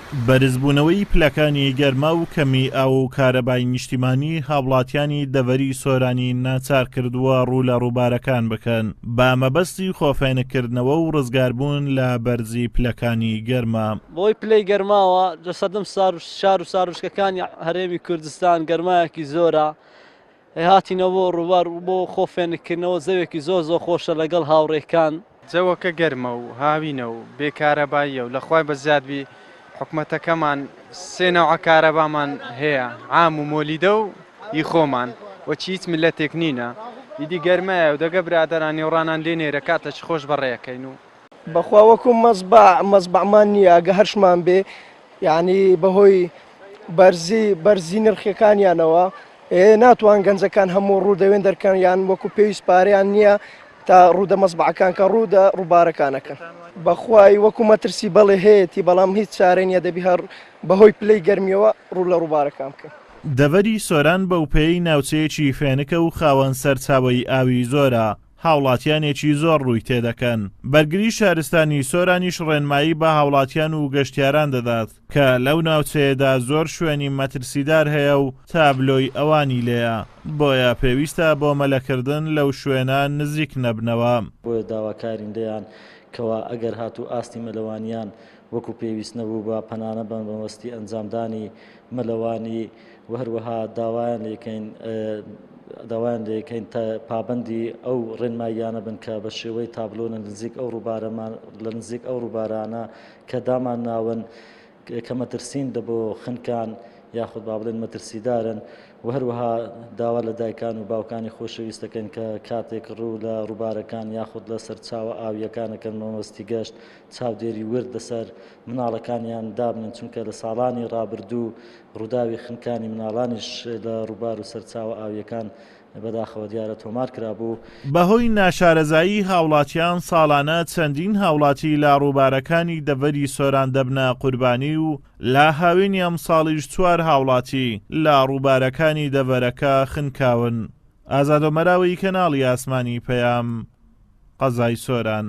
بەرزبوونەوەی پلەکانی گەرما و کەمی ئاو و کارەبای نیشتیمانی هاوڵاتیانی دەڤەری سۆرانی ناچار کردووە ڕوو لە ڕووبارەکان بکەن بە مەبەستی خۆفێنککردنەوە و ڕزگاربوون لە بەرزی پلەکانی گەرما. بەهۆی پلەی گەرماوە لە سەردەم شار و ساروچکەکانی هەرێمی کوردستان گەرمایەکی زۆرە، هاتینەوە بۆ ڕووبار بۆ خۆ فێنککردنەوە، جەوێکی زۆر زۆر خۆشە لەگەڵ هاوڕێکان. جەوەکە گەرمە و هاوینە و بێ کارەباییە و لە خوای بەزیاد بی حکومەتەکەمان سێ نەوعە کارەبامان هەیە عام و مۆلیدە و ئی خۆمان وە چی هیچ ملەتێک نینە ئیدی گەرمایە و دەگە برادەران نێوڕانان لێ نێرە کاتەکی خۆش بەڕێ ئەکەین و. بەخوا وەکو مەزبەع مەزبەعمان نییە ئەگە هەرشمان بێ یعنی بەهۆی بەرزی بەرزی نرخەکانیانەوە ئێ ناتوان گەنجەکان هەموو ڕوو دەوێن دەرکەن یان وەکو پێویست پارەیان نییە تا ڕوودە مەزبەعەکان کە ڕوودە ڕووبارەکانەکەن بەخوای وەکو مەترسی بەڵێ هەیەتی بەڵام هیچ چارەی نییە دەبی هەر بەهۆی پلەی گەرمیەوە ڕوو لە ڕووبارەکان بکەن. دەڤەری سۆران بەوپێیەی ناوچەیەکی فێنکە و خاوەن سەرچاوەی ئاوی زۆرە، هاوڵاتیانێکی زۆر ڕووی تێدەکەن. بەرگری شارستانی سۆرانیش ڕێنمایی بە هاوڵاتیان و گەشتیاران دەدات کە لەو ناوچەیەدا زۆر شوێنی مەترسیدار هەیە و تابلۆی ئەوانی لێیە، بۆیە پێویستە بۆ مەلەکردن لەو شوێنە نزیک نەبنەوە. بۆیە داواکارین لێیان کەوا ئەگەر هاتوو ئاستی مەلەوانیان وەکو پێویست نەبوو با پەنا نەبەن بە مەبەستی ئەنجامدانی مەلەوانی و هەروەها داوایان لێکەین داوایان لێکەین تا پابەندی ئەو ڕێنماییانە بن کە بە شێوەی تابلۆ لە نزیک ئەو ڕووبارەمان لە نزیک ئەو ڕووبارانە کە دامان ناون کە مەترسین دە بۆ خنکان یاخود با بڵێن مەترسیدارن و هەروەها داوا لە دایکان و باوکانی خۆشەویست دەکەین کە کاتێک ڕوو لە ڕووبارەکان یاخود لە سەرچاوە ئاوییەکانەکەن مەمەستی گەشت چاودێری ورد لەسەر مناڵەکانیان دابنێن، چونکە لە ساڵانی ڕابردوو ڕووداوی خنکانی مناڵانیش لە ڕووبار و سەرچاوە ئاوییەکان بەداخەوە دیارە تۆمار کرابوو. بەهۆی ناشارەزایی هاوڵاتیان ساڵانە چەندین هاوڵاتی لە ڕووبارەکانی دەڤەری سۆران دەبنە قوربانی و لە هاوینی ئەمساڵیش چوار هاوڵاتی لە ڕووبارەکانی دەڤەرەکە خنکاون. ئازاد ئۆمەراوی کەناڵی ئاسمانی پەیام، قەزای سۆران.